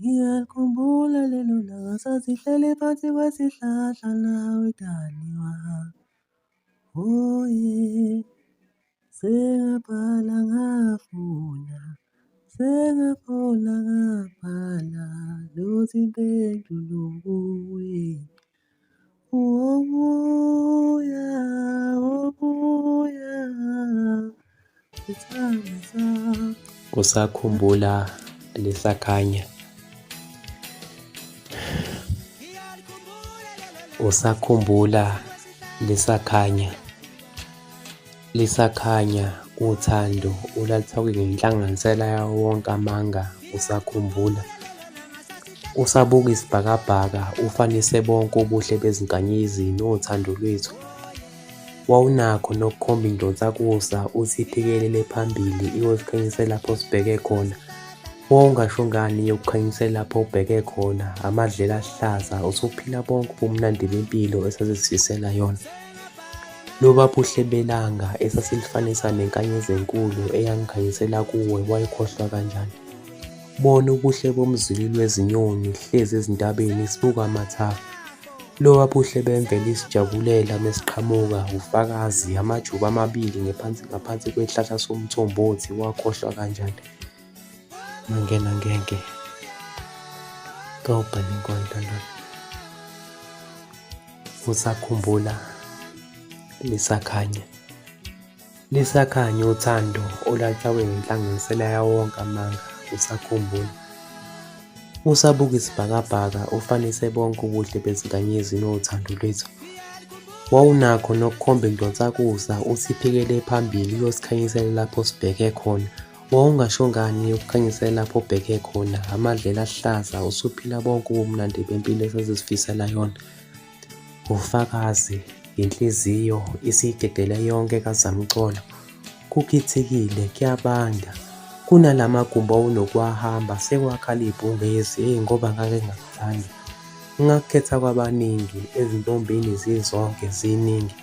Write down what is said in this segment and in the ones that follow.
Ngiyalikhumbula lelo langa sasihleli phansi kwesihlahla nawe daliwa. Oh yeah. Sengabhala ngafuna, sengafuna ngabhala, lutho impendulo kuwe. Wobuya, wobuya, sithando sami. Usakhumbula lisakhanya. Usakhumbula lisakhanya. Lisakhanya uthando ulalithakwe ngenhlanganisela yawo wonke amanga usakhumbula. Usabuka isibhakabhaka ufanise bonke ubuhle bezinkanyezi nothando lwethu. Wawunakho nokukhomba indonsakusa uthi iphikelele phambili iyosikhanyisela lapho sibheke khona. Wawungasho ngani iyokukhanyisela lapho ubheke khona, amadlelo aluhlaza, usuphila bonke ubumnandi bempilo esasizifisela yona. Loba buhle belanga esasilifanisa nenkanyezi enkulu eyangikhanyisela kuwe wayikhohlwa kanjani? Bona ubuhle bomzwilili wezinyoni hlezi ezintabeni sibuka amathafa. Loba buhle bemvelo isijabulela mesiqhamuka ufakazi amajuba amabili ngephansi ngaphansi kwehlahla somthombothi wakhohlwa kanjani? Mangena ngeke. Kawubhale inkondlo lona. Usakhumbula lisakhanya. Lisakhanya uthando olwalufakwe ngenhlanganisela yawo wonke amanga. Usakhumbula. Usabuka isibhakabhaka ufanise bonke ubuhle bezinkanyezi nothando lwethu. Wawunakho nokukhomba indonsakusa usiphikele phambili uyosikhanyisela lapho sibheke khona. Wawungasho ngani ukukhanyisela lapho ubheke khona, amadlelo aluhlaza, usuphila bonke ubumnandi bempilo esasizifisela yona. Ufakazi, inhliziyo isiyidedele yonke kazamcolo. Kukhithikile, kuyabanda. Kunalama gumbi owawunokuwahamba sekwakhala ibhungezi, eyi ngoba ngake ngakuthanda. Ngakukhetha kwabaningi, ezintombini zizonke ziningi.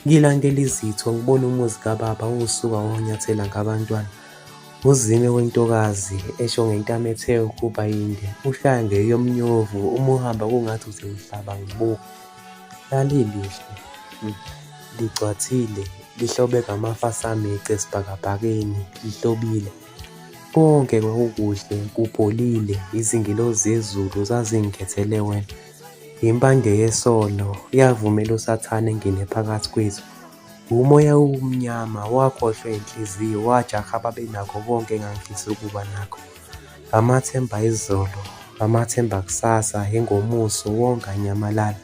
Ngilandela izitho ngibona umuzi kababa usuka wonyathela ngabantwana. Uzime wentokazi esho ngentamo ethe ukuba yinde, ushaya ngeyomnyovu uma uhamba kungathi uthi ngihlaba ngibuka. Lalilihle, ligcwathile, lihlobe ngamafasa amice esibhakabhakeni, lihlobile. Konke kwakukuhle, kupholile, izingelosi zezulu zazingikhethele wena. Impande yesono yavumela uSathane engene phakathi kwethu. Umoya wobumnyama wakhohlwa inhliziyo wajaha ababenakho konke engangifisa ukuba nakho. Amathemba izolo, amathemba kusasa, ingomuso wonke anyamalala.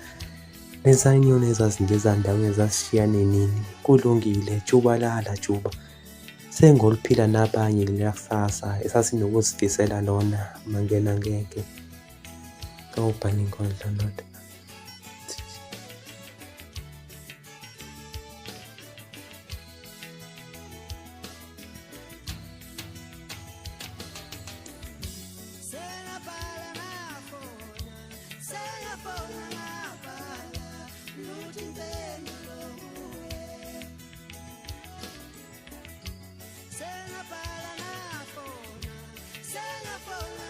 Lezanyoni ezazindiza ndawonye zasishiyane nini? Kulungile, juba lala juba. Sengoluphila nabanye leliya kusasa esasinokuzifisela lona mangena ngeke. Kawubhale inkondlo ndoda. Sengabhala ngafona, sengafona.